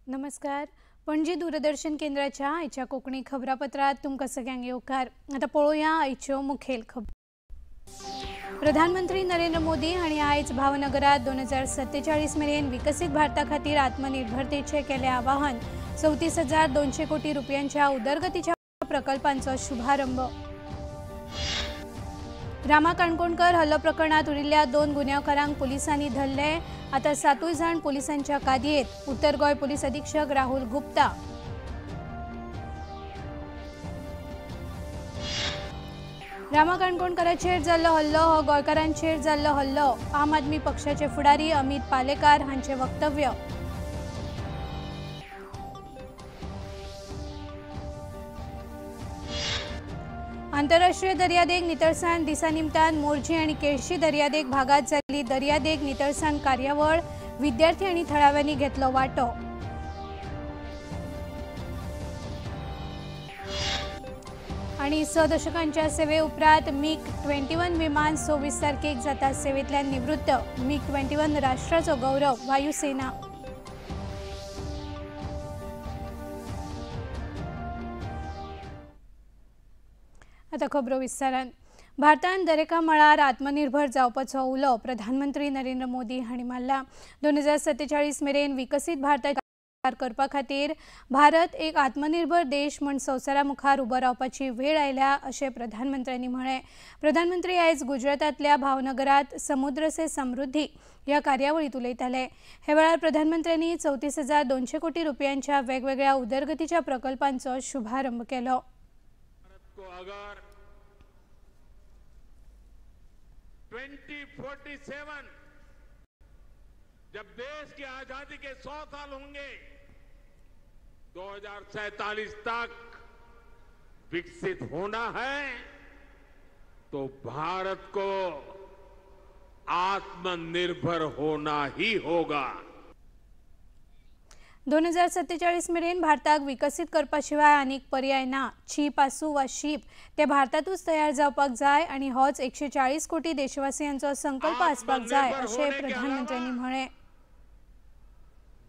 नमस्कार, पणजी दूरदर्शन केंद्राच्या आयच्या कोंकणी खबरापत्रात तुमकां सगळ्यांक येवकार। आतां पळोवया आयच्यो मुखेल खबर। प्रधानमंत्री नरेंद्र मोदी हांणी आयज भावनगरात 2047 मेरेन विकसीत भारता खातीर आत्मनिर्भरतेचे केले आवाहन। 34,200 कोटी रुपयांच्या उदरगतीच्या प्रकल्पांचो शुभारंभ। रामा काणकोणकर हल्लो प्रकरणात उरिल्ल्या 2 गुन्यांवकारांक पुलिसांनी धरले। आता 7 जाण पोलिसांच्या कादयेत। उत्तर गोंय पोलीस अधीक्षक राहुल गुप्ता। रामा काणकोणकराचेर जाल्लो हल्लो हो गोंयकारांचेर जाल्लो हल्लो, आम आदमी पक्षाचे फुडारी अमित पालेकार हांचे वक्तव्य। आंतरराष्ट्रीय दर्यादेग नितळसाण दिसा निमतान मोरजी आनी केळशी दर्यादेग भागात जाल्ली दर्यादेग नितळसाण कार्यावळ, विद्यार्थी आनी थळाव्यांनी घेतलो वांटो। आनी 6 दशकांच्या सेवे उपरांत मिग 21 विमान 26 तारखेक जाता सेवेंतल्यान निवृत्त। मिग 21 राष्ट्राचो गौरव, वायुसेना। आता खबरो विस्तारान। भारतान दरेका मळार आत्मनिर्भर जावपाचो उलो प्रधानमंत्री नरेंद्र मोदी हांणी मारला। 2047 मेरेन विकसीत भारताचें करपा खातीर भारत एक आत्मनिर्भर देश म्हूण संवसारा मुखार उबो रावपाची वेळ आयल्या अशें प्रधानमंत्र्यांनी म्हळें। प्रधानमंत्री आयज गुजरातांतल्या भावनगरात समुद्र से समृद्धी ह्या कार्यावळींत उलयताले। हे वेळार प्रधानमंत्र्यांनी 34,200 कोटी रुपयांच्या वेगवेगळ्या उदरगतीच्या प्रकल्पांचो शुभारंभ केलो। अगर 2047 जब देश की आजादी के 100 साल होंगे, 2047 तक विकसित होना है तो भारत को आत्मनिर्भर होना ही होगा। 2047 मेरेन भारताक विकसीत करपा शिवाय आनीक पर्याय ना। चीप आसूं वा शीप ते भारतांतूच तयार जावपाक जाय आनी होच 140 कोटी देशवासियांचो संकल्प आसपाक जाय अशें प्रधानमंत्र्यांनी म्हळें।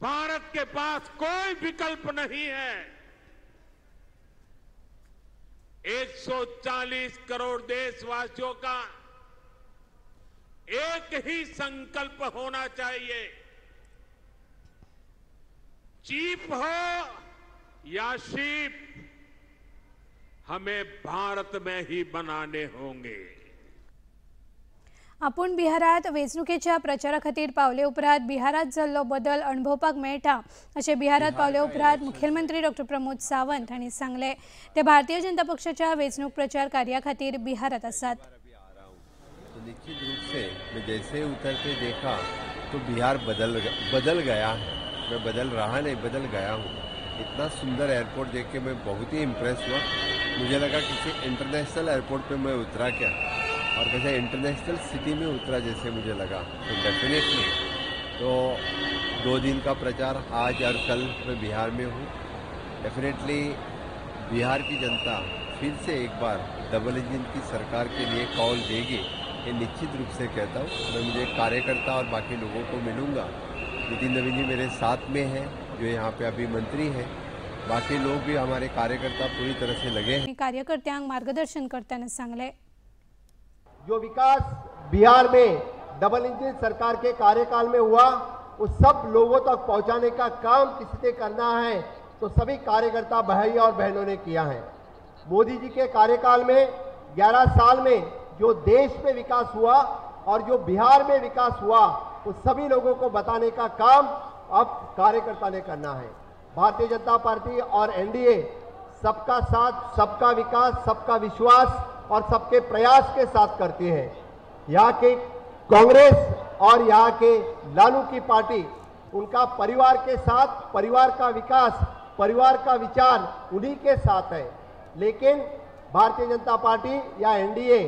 भारत के पास कोई विकल्प नहीं है। 140 करोड़ देशवासियों का एक ही संकल्प होना चाहिए, चीप हो या शीप, हमें भारत में ही बनाने होंगे। आपूण बिहारात वेंचणुकेच्या प्रचारा खातीर पावले उपरांत बिहारात जाल्लो बदल अणभवपाक मेळटा अशें बिहारात पावले उपरांत मुखेलमंत्री डॉक्टर प्रमोद सावंत हांणी सांगलें। ते भारतीय जनता पक्षाच्या वेंचणूक प्रचार कार्या खातीर बिहारात आसात। तो निश्चित रूप से मैं जैसे उतरते देखा तो बिहार बदल गया है। मैं बदल रहा नहीं, बदल गया हूँ। इतना सुंदर एयरपोर्ट देख के मैं बहुत ही इम्प्रेस हुआ। मुझे लगा किसी इंटरनेशनल एयरपोर्ट पे मैं उतरा क्या, और कैसे इंटरनेशनल सिटी में उतरा जैसे मुझे लगा। तो डेफिनेटली तो 2 दिन का प्रचार आज और कल मैं बिहार में हूँ। डेफिनेटली बिहार की जनता फिर से एक बार डबल इंजन की सरकार के लिए कॉल देगी, ये निश्चित रूप से कहता हूँ। मैं मुझे कार्यकर्ता और बाकी लोगों को मिलूँगा। नितिन नवीन जी मेरे साथ में हैं, जो यहाँ पे अभी मंत्री हैं। बाकी लोग भी हमारे कार्यकर्ता पूरी तरह से लगे हैं। कार्यकर्त्यांक मार्गदर्शन करताना सांगले, जो विकास बिहार में डबल इंजन सरकार के कार्यकाल में हुआ उस सब लोगों तक पहुंचाने का काम किसी ने करना है तो सभी कार्यकर्ता भाई और बहनों ने किया है। मोदी जी के कार्यकाल में 11 साल में जो देश में विकास हुआ और जो बिहार में विकास हुआ वो सभी लोगों को बताने का काम अब कार्यकर्ता ने करना है। भारतीय जनता पार्टी और एनडीए सबका साथ, सबका विकास, सबका विश्वास और सबके प्रयास के साथ करती है। यहाँ के कांग्रेस और यहाँ के लालू की पार्टी, उनका परिवार के साथ, परिवार का विकास, परिवार का विचार उन्हीं के साथ है। लेकिन भारतीय जनता पार्टी या एनडीए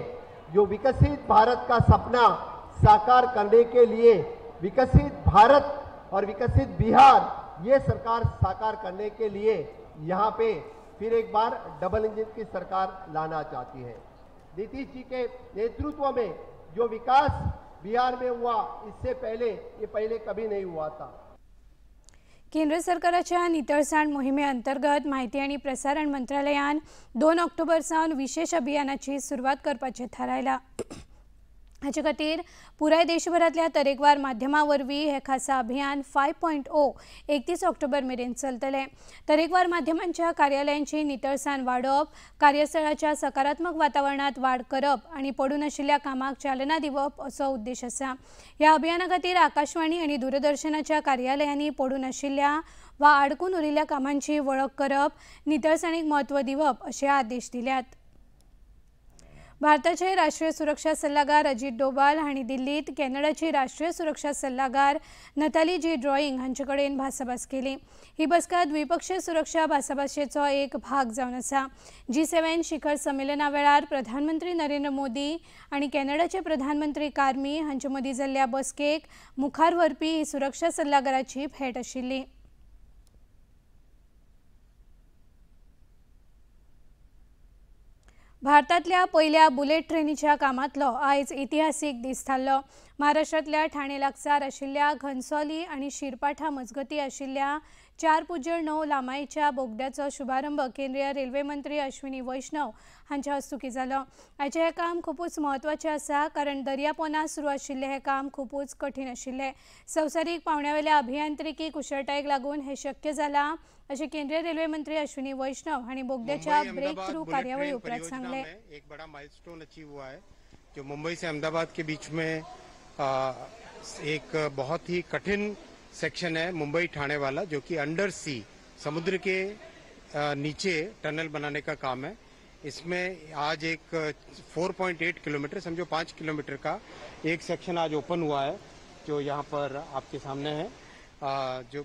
जो विकसित भारत का सपना साकार करने के लिए, विकसित भारत और विकसित बिहार ये सरकार साकार करने के लिए यहाँ पे फिर एक बार डबल इंजन की सरकार लाना चाहती है। नीतीश जी के नेतृत्व में जो विकास बिहार में हुआ, इससे पहले ये पहले कभी नहीं हुआ था। केंद्र सरकाराच्या नितळसाण मोहिमे अंतर्गत माहिती आनी प्रसारण मंत्रालयान 2 ऑक्टोबर सावन विशेष अभियानाची सुरवात करपाचें थारायलां। हाचे खातीर पुराय देशभरांतल्या तरेकवार माध्यमां वरवीं हें खासा अभियान 5.0 31 ऑक्टोबर मेरेन चलतलें। तरेकवार माध्यमांच्या कार्यालयांची नितळसाण वाडोवप, कार्यस्थळाच्या सकारात्मक वातावरणांत वाड करप आनी पडून आशिल्ल्या कामाक चालना दिवप असो उद्देश आसा। ह्या अभियाना खातीर आकाशवाणी आनी दूरदर्शनाच्या कार्यालयांनी पडून आशिल्ल्या वा आडकून उरिल्ल्या कामांची वळख करप, नितळसाणीक म्हत्व दिवप अशे आदेश दिल्यात। भारताचे राष्ट्रीय सुरक्षा सल्लागार अजित डोभाल हांणी दिल्लीत कॅनडाची राष्ट्रीय सुरक्षा सल्लागार नताली जी ड्रॉइंग हांचे कडेन भासाभास केली। ही बसका द्विपक्षीय सुरक्षा भासाभाशेचो एक भाग जावन आसा। G7 शिखर संमेलना वेळार प्रधानमंत्री नरेंद्र मोदी आनी कॅनडाचे प्रधानमंत्री कार्मी हांचे मदीं जाल्ल्या बसकेक मुखार व्हरपी ही सुरक्षा सल्लागाराची भेट आशिल्ली। भारतांतल्या पयल्या बुलेट ट्रेनीच्या कामांतलो आयज इतिहासीक दीस थारलो। महाराष्ट्रांतल्या ठाणे लागसार आशिल्ल्या घनसोली आनी शिरपाठा मजगती आशिल्ल्या 4.9 लांबायेच्या बोगद्याचो शुभारंभ केंद्रीय रेल्वे मंत्री अश्विनी वैष्णव हांच्या हस्तुकीं जालो। आयचें हें काम खुबूच म्हत्वाचें आसा, कारण दर्यापोना सुरू आशिल्लें हें काम खुबूच कठीण आशिल्लें। संवसारीक पांवड्यावेल्या अभियांत्रिकी कुशळटायेक लागून हें शक्य जालां अशें केंद्रीय रेल्वे मंत्री अश्विनी वैष्णव हांणी बोगद्याच्या ब्रेक थ्रू कार्यावळी उपरांत सांगलें। एक बड़ा माइलस्टोन अचीव हुआ है जो मुंबई से अहमदाबाद के बीच में एक बहुत ही कठिन सेक्शन है मुंबई ठाणे वाला, जो कि अंडर सी समुद्र के नीचे टनल बनाने का काम है। इसमें आज एक 4.8 किलोमीटर, समझो 5 किलोमीटर का एक सेक्शन आज ओपन हुआ है जो यहाँ पर आपके सामने है। जो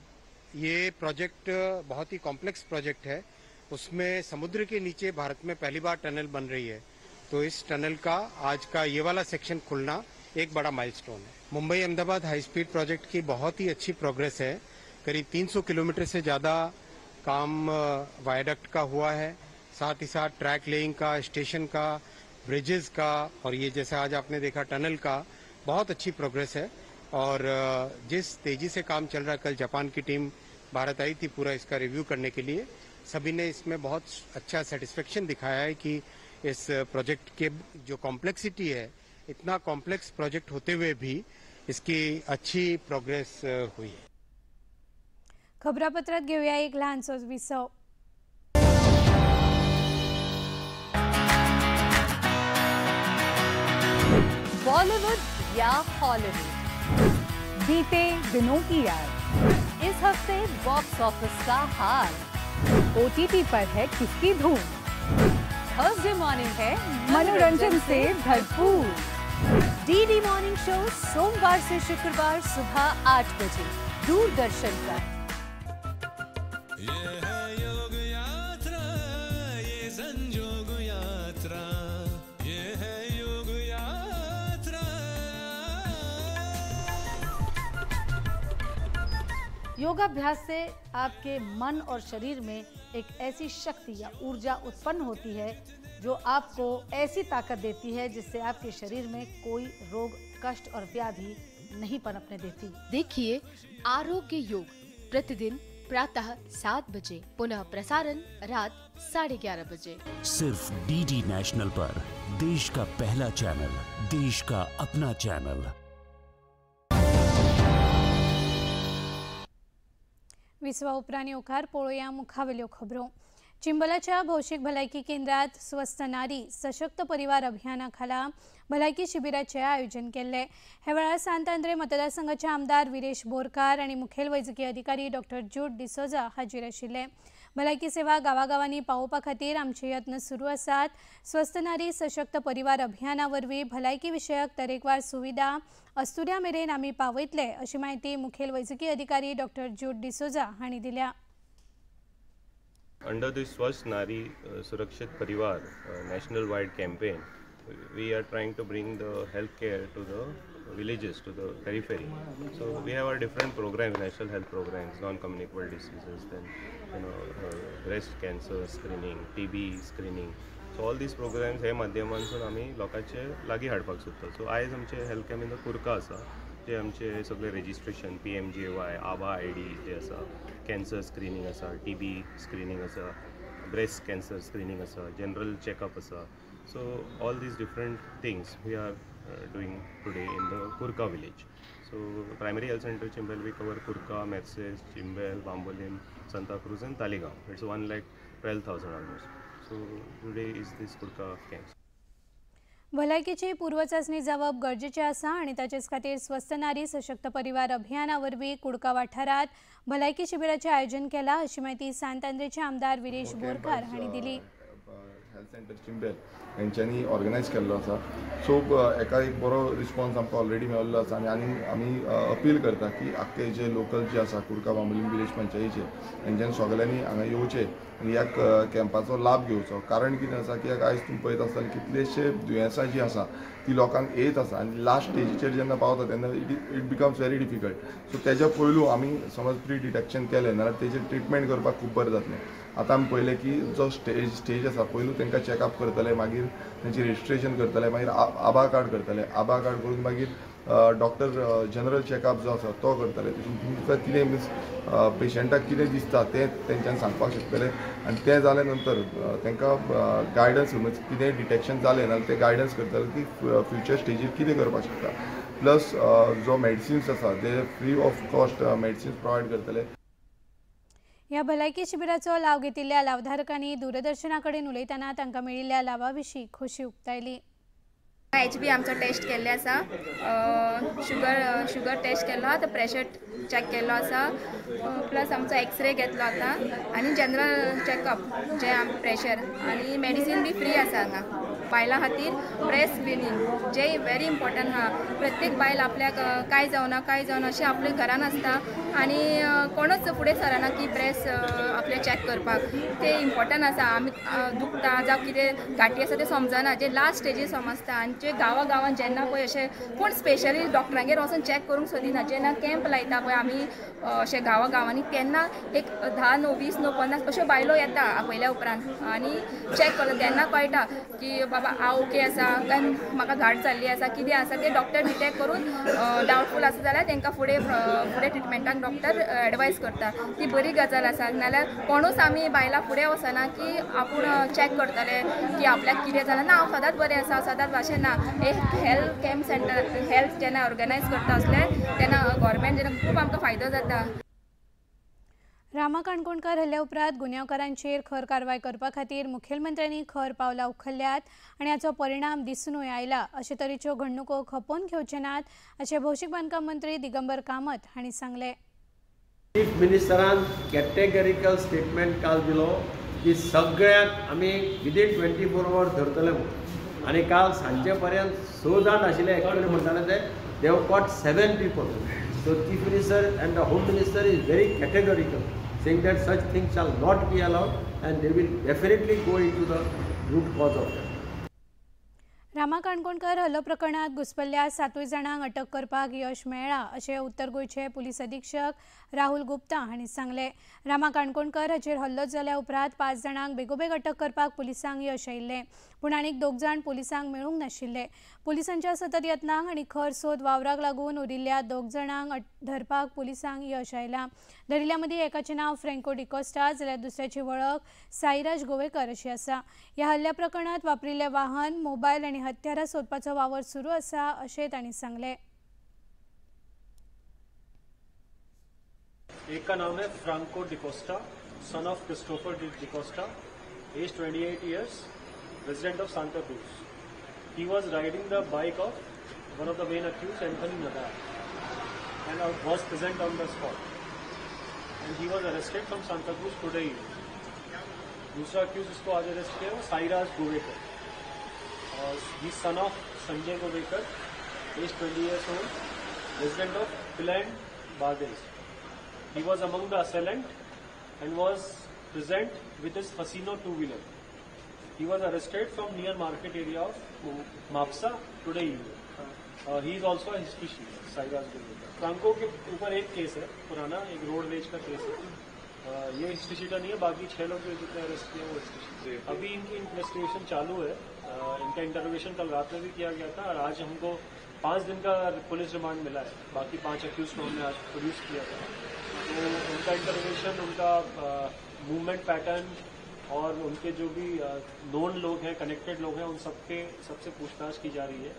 ये प्रोजेक्ट बहुत ही कॉम्प्लेक्स प्रोजेक्ट है, उसमें समुद्र के नीचे भारत में पहली बार टनल बन रही है, तो इस टनल का आज का ये वाला सेक्शन खुलना एक बड़ा माइलस्टोन है। Mumbai Ahmedabad high speed project की बहुत ही अच्छी प्रोग्रेस है। करीब 300 किलोमीटर से ज़्यादा काम वायडक्ट का हुआ है, साथ ही साथ ट्रैक लेइंग का, स्टेशन का, ब्रिजेस का और ये जैसा आज आपने देखा टनल का बहुत अच्छी प्रोग्रेस है। और जिस तेजी से काम चल रहा है, कल जापान की टीम भारत आई थी पूरा इसका रिव्यू करने के लिए, सभी ने इसमें बहुत अच्छा सेटिस्फेक्शन दिखाया है कि इस प्रोजेक्ट के जो कॉम्प्लेक्सिटी है, इतना कॉम्प्लेक्स प्रोजेक्ट होते हुए भी इसकी अच्छी प्रोग्रेस हुई है। खबरापत्रात घेऊया एक लहानसो विसव। बॉलीवुड या हॉलीवुड, बीते दिनों की याद, इस हफ्ते बॉक्स ऑफिस का हाल, ओटीटी पर है किसकी धूम, थर्सडे मॉर्निंग है मनोरंजन से भरपूर, डीडी मॉर्निंग शो सोमवार से शुक्रवार सुबह 8 बजे दूरदर्शन पर। ये है योग यात्रा, ये संजोग यात्रा, ये है योग यात्रा। योगाभ्यास से आपके मन और शरीर में एक ऐसी शक्ति या ऊर्जा उत्पन्न होती है जो आपको ऐसी ताकत देती है जिससे आपके शरीर में कोई रोग, कष्ट और व्याधि नहीं पनपने देती। देखिए आरोग्य योग प्रतिदिन प्रातः 7 बजे, पुनः प्रसारण रात 11:30 बजे, सिर्फ डीडी नेशनल पर, देश का पहला चैनल, देश का अपना चैनल। विसवा उपरांत येवकार पळोवया मुखावेल्यो खबरो। चिंबलाच्या भौशीक भलायकी केंद्रात स्वस्थ नारी सशक्त परिवार अभियाना खाला भलायकी शिबिराचे आयोजन केल्ले। हे वेळार सांत आंद्रे मतदारसंघाचे आमदार विरेश बोरकार आनी मुखेल वैजकी अधिकारी डॉक्टर जूड डिसोजा हाजीर आशिल्ले। भलायकी सेवा गांवागांवांनी पावोवपा खातीर आमचे यत्न सुरू आसात। स्वस्थ नारी सशक्त परिवार अभियाना वरवीं भलायकी विशयक तरेकवार सुविधा अस्तुऱ्या मेरेन आमी पावयतले अशी म्हायती मुखेल वैजकी अधिकारी डॉक्टर जूड डिसोजा हांणी दिल्या। Under this Swasth Nari Surakshit Parivar national wide campaign, we are trying to bring the healthcare to the villages, to the periphery. So we have our different programs, national health programs, non-communicable diseases, then breast cancer screening, TB screening. So all these programs हे माध्यमांसून आमी लोकांचे लागीं हाडपाक सोदता. So आयज आमचे health camp in the कुर्का आसा. जे आमचे सगळे रजिस्ट्रेशन PMJAY, आभा ID जे आसा, कॅन्सर स्क्रिनींग आसा, TB screening आसा, ब्रेस्ट कॅन्सर स्क्रिनींग आसा, जनरल चॅकअप आसा. So all these different things we are doing today in the Curca village. So primary health centre Chimbel we cover Curca, Merces, Chimbel, Bambolim, Santacruz and Taleigao. It's 1,12,000 almost. So today is this Curca camp. भलायकेची पूर्वचाचणी जावप गरजेचें आसा आनी ताचेच खातीर स्वस्थ नारी सशक्त परिवार अभियाना वरवीं कुडका वाठारांत भलायकी शिबिराचें आयोजन केलां अशी म्हायती सांत आंद्रेचे आमदार विरेश बोरकार हांणी दिली. हेल्थ सेंटर चिंबेल हेंच्यांनी ऑर्गनायज केल्लो आसा. सो एका एक बरो रिस्पॉन्स आमकां ऑलरेडी मेळिल्लो आसा आनी आनी आमी अपील करता की आख्खे जे लोकल जे आसा कुडका बांबोलीम विलेज पंचायतीचे हेंच्यांनी सगळ्यांनी हांगा येवचे आनी ह्या कॅम्पाचो लाभ घेवचो. कारण कितें आसा की आयज तुमी पळयत आसतले कितलेशे दुयेंसां जीं आसा ती लोकांक येत आसा आनी लास्ट स्टेजीचेर जेन्ना पावता तेन्ना it becomes very difficult. So तेज्या पयलू आमी समज प्री डिटेक्शन केलें नाल्यार तेजेर ट्रिटमेंट करपाक खूब बरें जातलें. आतां आमी पळयलें की जो स्टेज आसा पयलू तांकां चॅकअप करतले, मागीर तांची रजिस्ट्रेशन करतले, मागीर आभा कार्ड करतले, आभा कार्ड करून मागीर डॉक्टर जनरल चॅकअप जो आसा तो करतले. तितून तुमकां कितें मिन्स पेशंटाक कितें दिसता तें तेंच्यांनी सांगपाक शकतले आनी तें जाल्या नंतर तांकां गायडन्स म्हणजे कितें डिटेक्शन जालें नाल्यार तें गायडन्स करतले की फ्युचर स्टेजीर कितें करपाक शकता. प्लस जो मेडिसिन्स आसा ते free of cost medicines provide करतले. ह्या भलायकी शिबिराचो लाव घेतिल्ल्या लावधारकांनी दूरदर्शना कडेन उलयतना तांकां मेळिल्ल्या लावा विशीं खोशी उक्तायली. HB आमचो टेस्ट केल्ले आसा, शुगर टेस्ट केल्लो आतां, प्रेशर चॅक केल्लो आसा, प्लस आमचो एक्सरे घेतलो आतां आनी जनरल चॅकअप जे प्रेशर आनी मेडिसीन बी फ्री आसा हांगा बायलां खातीर. ब्रेस्ट स्क्रिनींग जे व्हेरी इम्पॉर्टंट आहा, प्रत्येक बायल आपल्याक कांय जावना कांय जावना अशें आपल्या घरान आसता आनी कोणूच फुडें सरना की ब्रेस्ट आपलें चॅक करपाक. तें इम्पॉर्टंट आसा. आमी दुखता जावं कितें गांठी आसा तें समजना, जे लास्ट स्टेजीर समजता. आनी जे गांवा गांवान जेन्ना पळय अशें कोण स्पेशली डॉक्टरांगेर वचून चॅक करूंक सोदिना, जेन्ना कॅम्प लायता पळय आमी अशें गांवा गांवांनी तेन्ना एक 10 न्हू 20 न्हू 50 अश्यो बायलो येता आपयल्या उपरांत आनी चॅक करता. तेन्ना कळटा की बाबा हांव ओके आसा काय म्हाका घाट जाल्ली आसा कितें आसा तें डॉक्टर डिटेक्ट करून डावटफूल आसा जाल्यार तांकां फुडें फुडें ट्रिटमेंटाक डॉक्टर एडवायस करता. ती बरी गजाल आसा. नाल्यार कोणूच आमी बायलां फुडें वचना की आपूण चॅक करतले की आपल्याक कितें जालां. ना, हांव सदांच बरें आसा सदांच अशें ना. एक हेल्थ कॅम्प सेंटर हेल्थ जेन्ना ऑर्गनायज करता आसले तेन्ना गव्हर्मेंट जेन्ना खूब आमकां फायदो जाता. रामा काणकोणकर हल्ल्या उपरांत गुन्यांवकारांचेर खर कारवाय करपा खातीर मुखेलमंत्र्यांनी खर पावलां उखल्ल्यात आनी हाचो परिणाम दिसुनूय आयला. अशे तरेच्यो घडणुको खपोवन घेवचे नात अशें भौशीक बांदकाम मंत्री दिगंबर कामत हांणी सांगलें. चीफ मिनिस्टरान कॅटेगरिकल स्टेटमेंट काल दिलो की सगळ्यांक आमी विदीन 24 आवर्स धरतले म्हणून आनी काल सांजे पर्यंत 6 जाण आशिल्ले. एक्चुअली म्हणटाले ते they have caught 7 people. So chief minister and the home minister is very categorical saying that such things shall not be allowed and they will definitely go into the root cause of that. Rama Kankonkar हल्लो प्रकरणात घुसपल्ल्या 7 जाणांक अटक करपाक यश मेळ्ळां अशें उत्तर गोंयचे police अधीक्षक राहुल गुप्ता हांणी सांगलें. रामा काणकोणकर हाचेर हल्लो जाल्या उपरांत 5 जाणांक बेगोबेग अटक करपाक पुलिसांक यश आयिल्लें, पूण आनीक 2 जाण पुलिसांक मेळूंक नाशिल्ले. पुलिसांच्या सतत यत्नांक आनी खर सोद वावराक लागून उरिल्ल्या 2 जाणांक धरपाक पुलिसांक यश आयलां. धरिल्ल्या मदीं एकाचें नांव फ्रँको डिकोस्टा जाल्यार दुसऱ्याची वळख साईराज गोवेकर अशी आसा. ह्या हल्ल्या प्रकरणांत वापरिल्लें वाहन, मोबायल आनी हत्यारां सोदपाचो वावर सुरू आसा अशें तांणी सांगलें. एक का नाम है Franco D'Costa, son of Christopher D'Costa, age 28 years, resident of Santa Cruz. He was riding the bike of one of the main accused, Anthony Nadar, and was present on the spot. And he was arrested from Santa Cruz today evening. दूसरा accused जिसको आज arrest किया वो Sairaj Govekar, he son of Sanjay Govekar, age 20 years old, resident of Pilerne, Bardez. He was among the assailant and was present with his Fascino two-wheeler. He was arrested from near market area of Mapsa today evening. He is also a history sheeter, Sairaj Govekar. Franco K ऊपर एक केस है पुराना, एक road rage का केस है. ये history sheeter नहीं है, बाकी 6 लोग जो जितने अरेस्ट किए वो हिस्ट्री शीटर. अभी इनकी इन्वेस्टिगेशन चालू है. इनका इंटरोगेशन कल रात में भी किया गया था और आज हमको 5 दिन का पुलिस रिमांड मिला है। बाकी 5 अक्यूज को हमने आज प्रोड्यूस किया था, तो उनका इंटरोगेशन, उनका मूवमेंट पैटर्न और उनके जो भी नोन लोग हैं, कनेक्टेड लोग हैं, उन सबके सबसे पूछताछ की जा रही है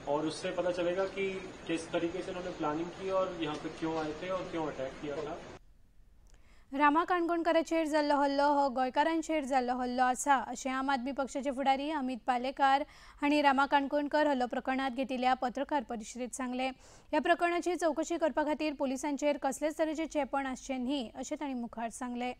और उससे पता चलेगा कि किस तरीके से उन्होंने प्लानिंग की और यहाँ पे क्यों आए थे और क्यों अटैक किया था। रामा काणकोणकाराचेर जाल्लो हल्लो हो गोंयकारांचेर जाल्लो हल्लो आसा अशें आम आदमी पक्षाचे फुडारी अमित पालेकार हांणी रामा काणकोणकर हल्लो प्रकरणांत घेतिल्ल्या पत्रकार परिशदेंत सांगलें। ह्या प्रकरणाची चवकशी करपा खातीर पोलिसांचेर कसलेच तरेचें चेपण आसचें न्ही अशें तांणी मुखार सांगलें।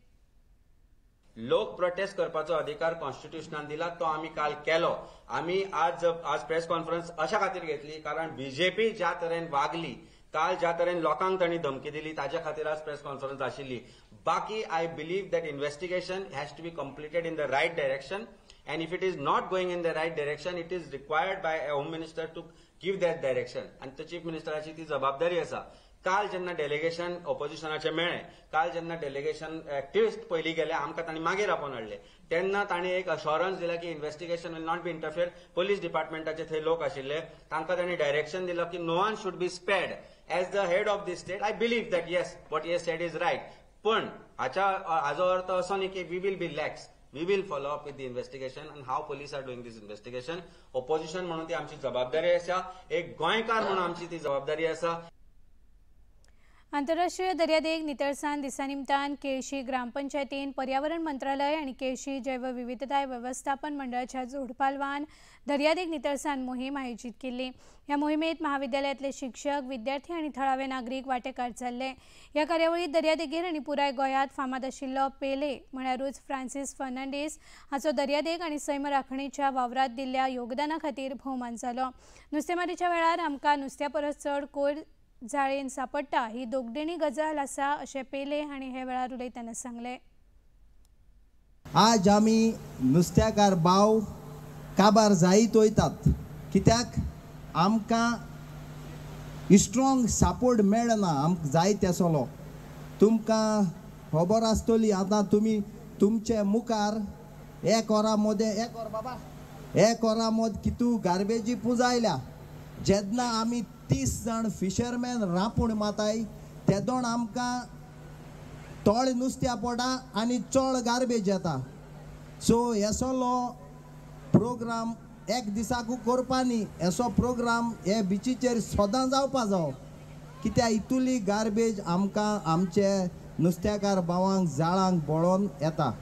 लोक प्रोटेस्ट करपाचो अधिकार कॉन्स्टिट्युशनान दिला तो आमी काल केलो। आमी आज आज प्रेस कॉन्फरन्स अशा खातीर घेतली कारण बीजेपी ज्या तरेन वागली काल, ज्या तरेन लोकांक तांणी धमकी दिली ताच्या खातीर आज प्रेस कॉन्फरन्स आशिल्ली। बाकी I believe that investigation has to be completed in the right direction and if it is not going in the right direction it is required by a home minister to give that direction आनी तो chief मिनिस्टराची ती जबाबदारी आसा। काल जेन्ना delegation ऑपोजिशनाचे मेळ्ळें, काल जेन्ना डेलिगेशन एक्टिविस्ट पयलीं गेले आमकां तांणी मागीर आपोवन हाडले तेन्ना तांणी एक अश्योरन्स दिला की investigation will not be interfere. Police डिपार्टमेंटाचे थंय लोक आशिल्ले तांकां तांणी डायरेक्शन दिला की no one should be spared. As the head of the state I believe that yes what he said is right, पण हाचो अर्थ असो न्ही की we will be lax. We will follow up with the investigation and how police are doing this investigation. Opposition म्हणून ती आमची जबाबदारी आसा, एक गोंयकार म्हणून आमची ती जबाबदारी आसा। आंतरराष्ट्रीय दर्यादेग नितळसाण दिसा निमतान केळशी ग्रामपंचायतीन पर्यावरण मंत्रालय आनी केळशी जैवविविधताय वेवस्थापन मंडळाच्या जोडपालवान दर्यादेग नितळसाण मोहीम आयोजीत केल्ली। ह्या मोहिमेत महाविद्यालयांतले शिक्षक, विद्यार्थी आनी थळावे नागरीक वांटेकार जाल्ले। ह्या कार्यावळीत दर्यादेगेर आनी पुराय गोंयांत फामाद आशिल्लो पेले म्हळ्यारूच फ्रांसीस फर्नांडीस हाचो दर्यादेग आनी सैम राखणेच्या वावरांत दिल्ल्या योगदाना खातीर भोवमान जालो। नुस्तेमारीच्या वेळार आमकां नुस्त्या परस चड कोयर जाळेन सापडटा ही दोगदेणी गजाल आसा अशें पेले हांणी हे वेळार उलयतना सांगलें। आज आमी नुस्त्याकार भाव काबार जायत वयतात कित्याक आमकां स्ट्रॉंग सपोर्ट मेळना, आमकां जाय तेसलो। तुमकां खबर आसतली आतां तुमी तुमचे मुखार एक वरा मदें एक वर बाबा एक वरा मद कितू गार्बेजी पुजायल्या। जेन्ना आमी 30 जाण फिशरमॅन रांपूण माताय तेदोण आमकां तोळ नुस्त्या पोटा आनी चड गार्बेज येता। सो हेसलो प्रोग्राम एक दिसाकू करपा न्ही, असो प्रोग्राम हे बिचीचेर सदां जावपा जावो कित्याक इतुली गार्बेज आमकां आमचे नुस्त्याकार भावांक जाळांक बळोन येता।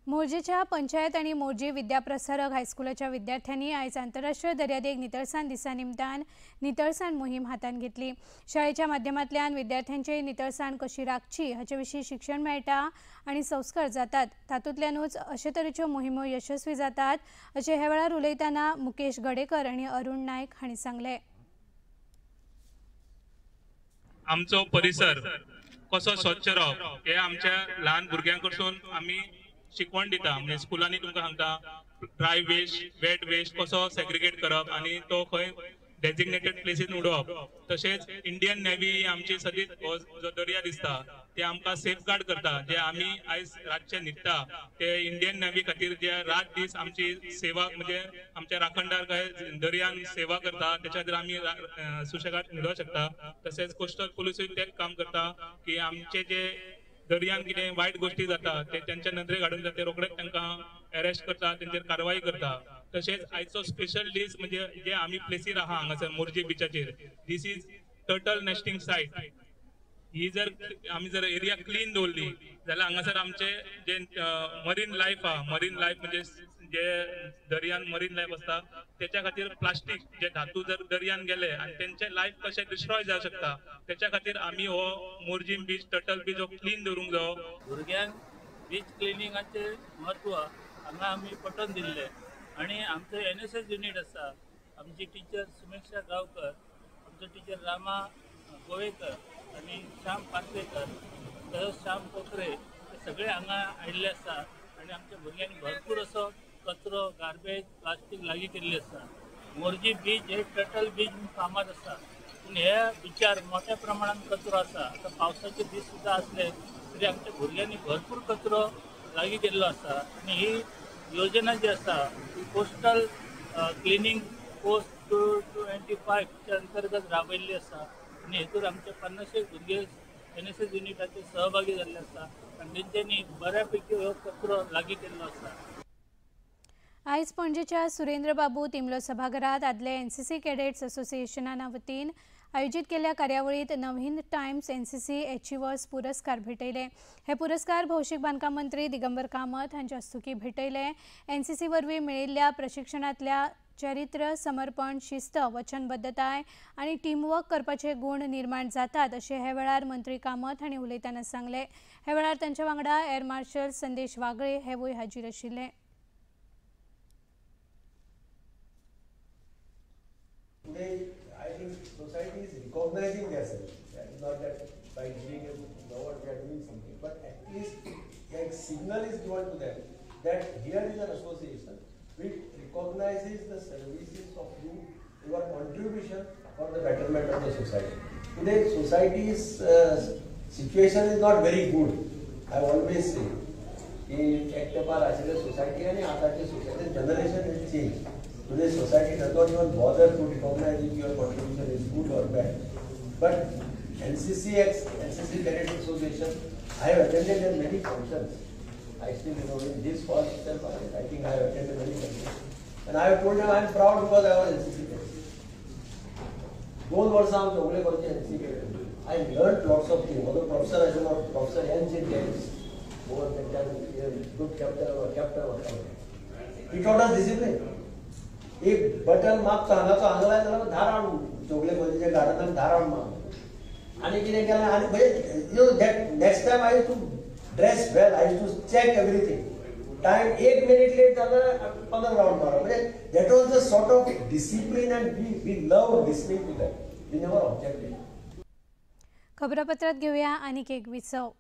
मोरजेच्या पंचायत आणि मोरजे विद्याप्रसारक हायस्कुलाच्या विद्यार्थ्यांनी आयज आंतरराष्ट्रीय दर्यादेग नितळसाण दिसा निमतान नितळसाण मोहीम हातांत घेतली। शाळेच्या माध्यमांतल्यान विद्यार्थ्यांची नितळसाण कशी राखची हाचे विशीं शिक्षण मेळटा आनी संस्कार जातात, तातूंतल्यानूच अशे तरेच्यो मोहिमो यशस्वी जातात अशें ह्या वेळार उलयतना मुकेश गडेकर आनी अरुण नायक हांणी सांगलें। आमचो परिसर कसो स्वच्छ रावप हे आमच्या ल्हान भुरग्यां कडसून आमी शिकवण दिता। म्हणजे स्कुलांनी तुमकां सांगता ड्राय वेस्ट, वेट वेस्ट कसो सेग्रिगेट करप आनी तो खंय डेजिग्नेटेड प्लेसीन उडोवप। तशेंच इंडियन नेव्ही आमची सदींच हो जो दर्या दिसता ते आमकां सेफगार्ड करता। जे आमी आयज रातचे न्हिदता ते इंडियन नेव्ही खातीर जे रात दीस आमची सेवा म्हणजे आमच्या राखणदार काय दर्यान सेवा करता तेच्या खातीर आमी सुशेगाद न्हिदोंक शकता। तशेंच कोस्टल पुलिसूय तेच काम करता की आमचे जे दर्यान कितें वायट गोश्टी जाता ते तेंच्या नदरेक हाडून जाता, रोखडेच तांकां अरेस्ट करता, तेंचेर कारवाई करता। तशेंच आयचो स्पेशल दीस म्हणजे जे आमी प्लेसीर आहा हांगासर Morjim बिचाचेर, this is turtle nesting site. ही जर आमी जर एरिया क्लीन दवरली जाल्यार हांगासर आमचे जे मरीन लायफ आहा, मरीन लायफ म्हणजे जे दर्यान मरीन लायफ आसता तेच्या खातीर प्लास्टीक जे धातू जर दर्यान गेले आनी तेंचे लायफ कशें डिस्ट्रॉय जावंक शकता तेच्या खातीर आमी हो मोरजीम बीच, टर्टल बीच हो क्लीन दवरूंक जायो। भुरग्यांक बीच क्लिनिंगाचें म्हत्व हांगा आमी पटोवन दिल्लें आनी आमचो NSS unit आसा, आमची टिचर सुमेक्षा गांवकर, आमचो टिचर रामा गोवेकर आनी श्याम पार्सेकर, तसोच श्याम कोकरे हे सगळे हांगा आयिल्ले आसा आनी आमच्या भुरग्यांनी भरपूर असो कचरो, गार्बेज, प्लास्टीक लागीं केल्ली आसा। मोरजी बीच हे टर्टल बीच म्हणून फामाद आसा, पूण ह्या बिचार मोठ्या प्रमाणान कचरो आसा। आतां पावसाचे दीस सुद्दां आसले तरी आमच्या भुरग्यांनी भरपूर कचरो लागीं केल्लो आसा आनी ही योजना जी आसा ती कोस्टल क्लिनींग पोस्ट 225 अंतर्गत राबयल्ली आसा आनी हेतूर आमचे 50 भुरगे एनएसएस युनिटाचे सहभागी जाल्ले आसा आनी तेंच्यांनी बऱ्या पैकी हो कचरो लागीं केल्लो आसा. आयज पणजेच्या सुरेंद्र बाबू तिमलो सभाघरात आदले एनसीसी कॅडेट्स असोसिएशना वतीन आयोजित केल्ल्या कार्यावळीत नवहिंद टायम्स एनसीसी एचिवर्स पुरस्कार भेटयले. हे पुरस्कार भौशीक बांदकाम मंत्री दिगंबर कामत हांच्या हस्तुकीं भेटयले. एनसीसी वरवीं मेळिल्ल्या प्रशिक्षणांतल्या चरित्र, समर्पण, शिस्त, वचनबद्धताय आनी टीमवर्क करपाचे गूण निर्माण जातात अशें हे वेळार मंत्री कामत हांणी उलयतना सांगलें. हे वेळार तांच्या वांगडा एअर मार्शल संदेश वागळे हेवूय हाजीर आशिल्ले. Today, I think society is recognizing themselves. Not that by giving an award we are doing something, but at least a signal is given to them that here is an association which recognizes the services of you, your contribution for the betterment of the society. Today, society's situation is not very good. I always say, in एक तेपार आशिल्ले society आणि आताची society generation has changed. Today society does not even bother to recognize if your contribution is good or bad. But NCC Cadets Association, I have attended their many functions. I still remember in this hall itself, I think I have attended many functions. And I have told them I am proud because I was NCC cadet. 2 वर्सां हांव Chowgule कॉलेजीचे NCC cadet. I learned lots of things. Although professor I not Professor N.J. Dennis, who was that time good captain or captain or something. He taught us discipline. एक button मागतो हांगाचो हांगा लायलो जाल्यार 10 round Chowgule कॉलेजीच्या गार्डनान 10 round मारलो आनी कितें केलें आनी म्हणजे you know that next time I used to dress well, I used to check everything. Time 1 minute late जाल्यार 15 रावंड मारप. म्हणजे that was the sort of discipline and we love listening to that. We never objected. खबरापत्रात घेऊया आणखी एक विसव.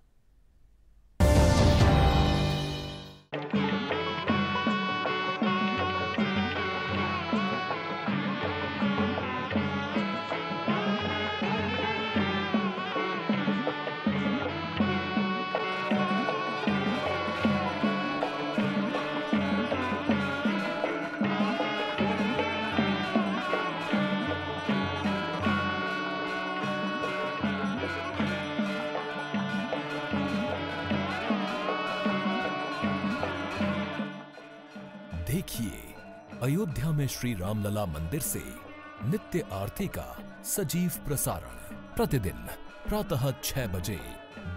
देखिए अयोध्या में श्री रामलला मंदिर से नित्य आरती का सजीव प्रसारण प्रतिदिन प्रातः 6 बजे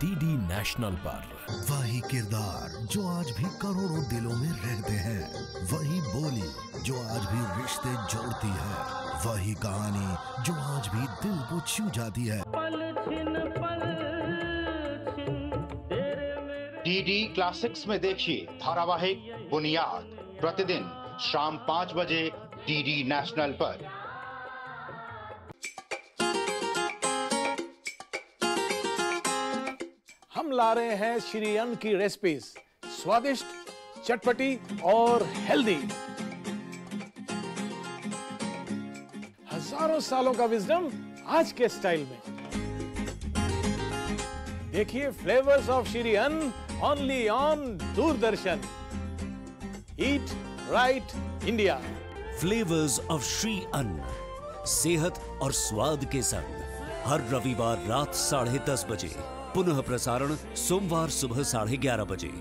डीडी नेशनल पर। वही किरदार जो आज भी करोड़ों दिलों में रहते हैं, वही बोली जो आज भी रिश्ते जोड़ती है, वही कहानी जो आज भी दिल को छू जाती है। डीडी क्लासिक्स में देखिए धारावाहिक बुनियाद प्रतिदिन शाम 5 बजे डीडी नेशनल पर। हम ला रहे हैं श्री अन्न की रेसिपीज, स्वादिष्ट, चटपटी और हेल्दी। हजारों सालों का विजडम आज के स्टाइल में। देखिए flavours of Shri Anna only on Doordarshan. Eat right India. Flavours of Shri Anna, सेहत और स्वाद के संग हर रविवार रात 10:30 बजे, पुनः प्रसारण सोमवार सुबह 11:30 बजे,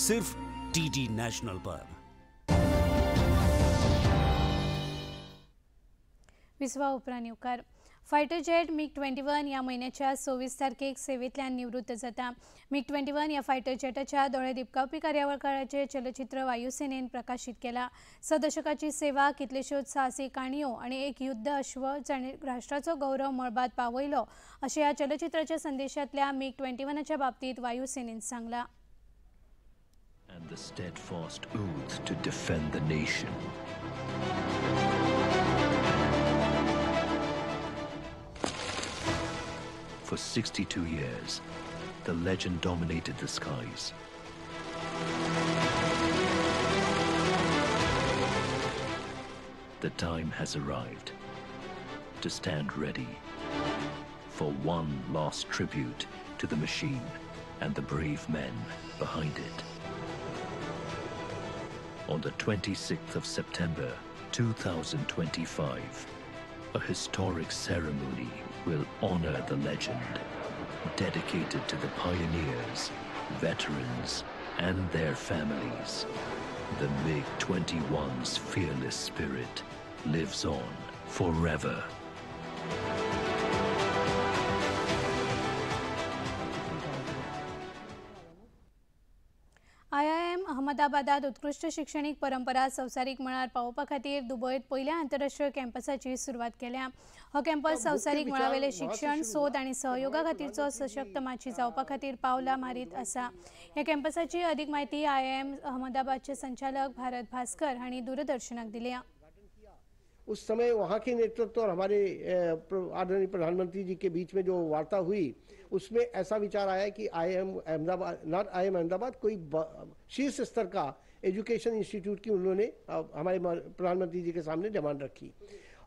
सिर्फ डीडी नेशनल पर। विसवा उपरांत येवकार। फायटर जेट मिग 21 ह्या म्हयन्याच्या 26 तारखेक सेवेंतल्यान निवृत्त जाता। मिग 21 ह्या फायटर जेटाच्या दोळे दिपकावपी कार्यावळ काळाचें चलचित्र वायुसेनेन प्रकाशीत केला। 6 दशकाची सेवा, कितलेश्योच साहसी काणयो आनी एक युद्ध अश्व जाणें राष्ट्राचो गौरव मळबांत पावयलो अशें ह्या चलचित्राच्या संदेशांतल्या मिग 21च्या बाबतींत वायुसेनेन सांगलां। And the steadfast oath to defend the nation. For 62 years, the legend dominated the skies. The time has arrived to stand ready for one last tribute to the machine and the brave men behind it. On the 26th of September, 2025, a historic ceremony will honor the legend, dedicated to the pioneers, veterans, and their families. The MiG-21's fearless spirit lives on forever. IIM अहमदाबादात उत्कृश्ट शिक्षणीक परंपरा संवसारीक मळार पावोवपा खातीर दुबयत पयल्या आंतरराष्ट्रीय कॅम्पसाची सुरवात केल्या. हो कॅम्पस संवसारीक मळावेले शिक्षण, सोद आनी सहयोगा खातीरचो सशक्त माची जावपा खातीर पावलां मारीत आसा. ह्या कॅम्पसाची अदीक म्हायती आयआयएम अहमदाबादचे संचालक भारत भास्कर हांणी दूरदर्शनाक दिल्या. उस समय वहाँ के नेतृत्व और हमारे आदरणीय प्रधानमंत्री जी के बीच में जो वार्ता हुई, उसमें ऐसा विचार आया कि IIM Ahmedabad, not IIM Ahmedabad, कोई शीर्ष स्तर का एजुकेशन इंस्टीट्यूट की उन्होंने हमारे प्रधानमंत्री जी के सामने डिमांड रखी।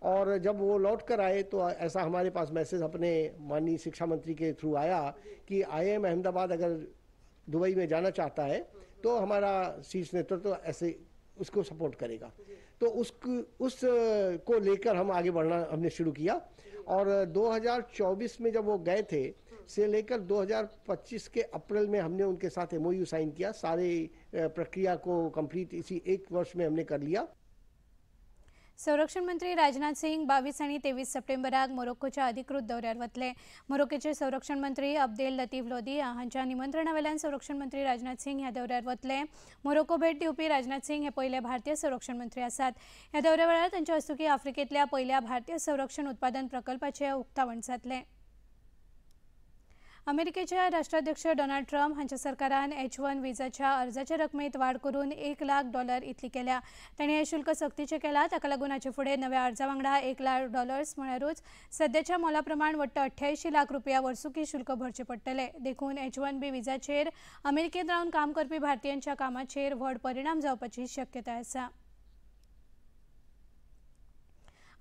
और जब वो लौट कर आए तो ऐसा हमारे पास मैसेज अपने माननीय शिक्षा मंत्री के थ्रू आया कि आईआईएम अहमदाबाद अगर दुबई में जाना चाहता है तो हमारा शीर्ष नेतृत्व ऐसे उसको सपोर्ट करेगा। तो उस को लेकर हम आगे बढ़ना हमने शुरू किया। और 2024 में जब वो गए थे से लेकर 2025 के अप्रैल में हमने उनके साथ एमओयू साइन किया। सारे प्रक्रिया को कंप्लीट इसी एक वर्ष में हमने कर लिया। संरक्षण मंत्री राजनाथ सिंग 22 आणि 23 सप्टेंबराक मोरोक्कोच्या अधिकृत दौऱ्यार वतले. मोरोक्कोचे संरक्षण मंत्री अब्देल लतीफ लोदिया हांच्या निमंत्रणावेल्यान संरक्षण मंत्री राजनाथ सिंग ह्या दौऱ्यार वतले. मोरोक्को भेट दिवपी राजनाथ सिंग हे पयले भारतीय संरक्षण मंत्री आसात. ह्या दौऱ्या वेळार तांच्या हस्तुकीं आफ्रिकेंतल्या पयल्या भारतीय संरक्षण उत्पादन प्रकल्पाचें उक्तावण जातलें. अमेरिकेचे राष्ट्राध्यक्ष डोनाल्ड ट्रम्प हांच्या सरकारान H-1 विजाच्या अर्जाच्या रकमेत वाड करून $1 लाख इतली केल्या. तांणी हे शुल्क सक्तीचें केलां. ताका लागून हाचे फुडें नव्या अर्जा वांगडा $1 लाख म्हळ्यारूच सद्याच्या मोला प्रमाण वट्ट 88 लाख रुपया वर्सुकी शुल्क भरचें पडटलें. देखून H-1B विजाचेर अमेरिकेंत रावन काम करपी भारतीयांच्या कामाचेर व्हड परिणाम जावपाची शक्यताय आसा.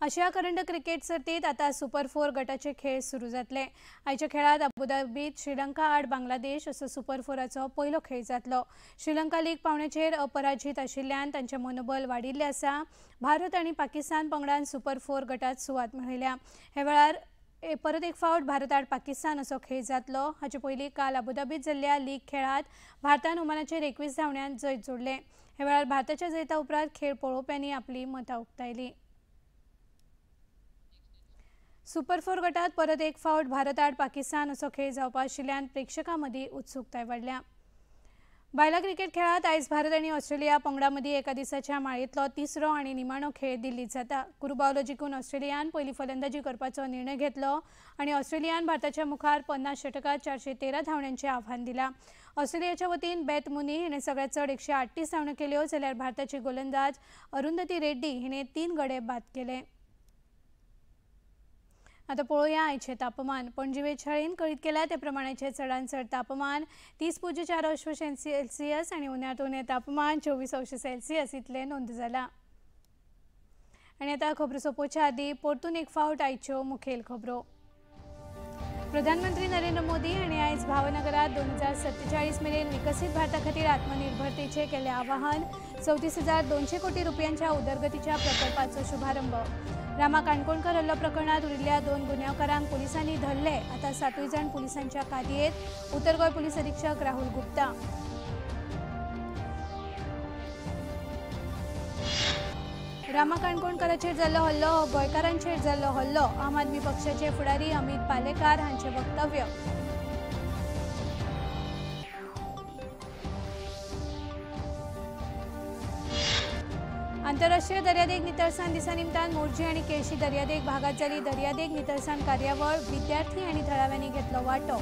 आशिया करंड क्रिकेट सर्तीत आता सुपर 4 गटाचे खेळ सुरू जातले. आयच्या खेळात अबुधाबीत श्रीलंका आड बांगलादेश असो सुपर 4चो पयलो खेळ जातलो. श्रीलंका लीग पावण्याचेर अपराजीत आशिल्ल्यान तांचें मनोबल वाडिल्लें आसा. भारत आनी पाकिस्तान पंगडान सुपर 4 गटात सुवात मेळयल्या. हे वेळार परत एक फावट भारत आड पाकिस्तान असो खेळ जातलो. हाचे पयलीं काल अबुधाबीत जाल्ल्या लीग खेळात भारतान ओमानाचेर 21 धांवड्यान जैत जोडलें. हे वेळार भारताच्या जैता उपरांत खेळ पळोवप्यांनी आपली मतां उक्तायलीं. सुपर 4 गटात परत एक फावट भारत आड पाकिस्तान असो खेळ जावपा आशिल्ल्यान प्रेक्षकां मदीं उत्सुकताय वाडल्या. बायलां क्रिकेट खेळात आयज भारत आनी ऑस्ट्रेलिया पंगडा मदीं एका दिसाच्या माळेंतलो तिसरो आनी निमाणो खेळ दिल्लीत जाता. कुरुबावलो जिखून ऑस्ट्रेलियान पयली फलंदाजी करपाचो निर्णय घेतलो आनी ऑस्ट्रेलियान भारताच्या मुखार 50 षटकात 413 धांवड्यांचें आव्हान दिलां. ऑस्ट्रेलियाच्या वतीन बेथ मुनी हिणें सगळ्यांत चड 138 धांवड्यो केल्यो, जाल्यार भारताची गोलंदाज अरुंधती रेड्डी हिणें 3 गडे बाद केले. आता पळोवया आयचें तापमान. पणजी वेधशाळेन कळीत केला त्या प्रमाणाचें चडांत चड तापमान 30.4 अंश सेल्सियस आनी उण्यांत उणें तापमान 24 अंश सेल्सियस इतलें नोंद जालां. आनी आतां खबरो सोंपोवच्या आदीं परतून एक फावट आयच्यो मुखेल खबरो. प्रधानमंत्री नरेंद्र मोदी हांणी आयज भावनगरात 2047 मेरेन विकसीत भारता खातीर आत्मनिर्भरतेचें केलें आवाहन. 34,200 कोटी रुपयांच्या उदरगतीच्या प्रकल्पाचो शुभारंभ. रामा काणकोणकर हल्लो प्रकरणात उरिल्ल्या 2 गुन्यांवकारांक पुलिसांनी धरले. आता 7 जाण पुलिसांच्या कादयेत. उत्तर गोंय पोलीस अधीक्षक राहुल गुप्ता. रामा काणकोणकराचेर जाल्लो हल्लो हो गोंयकारांचेर जाल्लो हल्लो. आम आदमी पक्षाचे फुडारी अमित पालेकार हांचें वक्तव्य. आंतरराष्ट्रीय दर्यादेग नितळसाण दिसा निमतान मोरजी आनी केळशी दर्यादेग भागात जाली दर्यादेग नितळसाण कार्यावळ. विद्यार्थी आनी थळाव्यांनी घेतलो वांटो.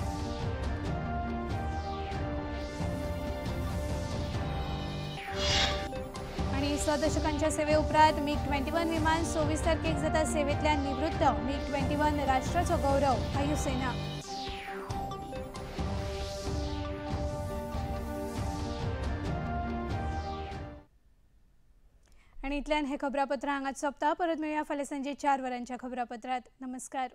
आनी 6 दशकांच्या सेवे उपरांत MiG-21 विमान 26 तारखेक जाता सेवेंतल्यान निवृत्त. MiG-21 राष्ट्राचो गौरव. वायुसेना. आनी इतल्यान हें खबरापत्र हांगाच सोंपता. परत मेळया फाल्यां सांजे 4 वरांच्या खबरापत्रांत. नमस्कार.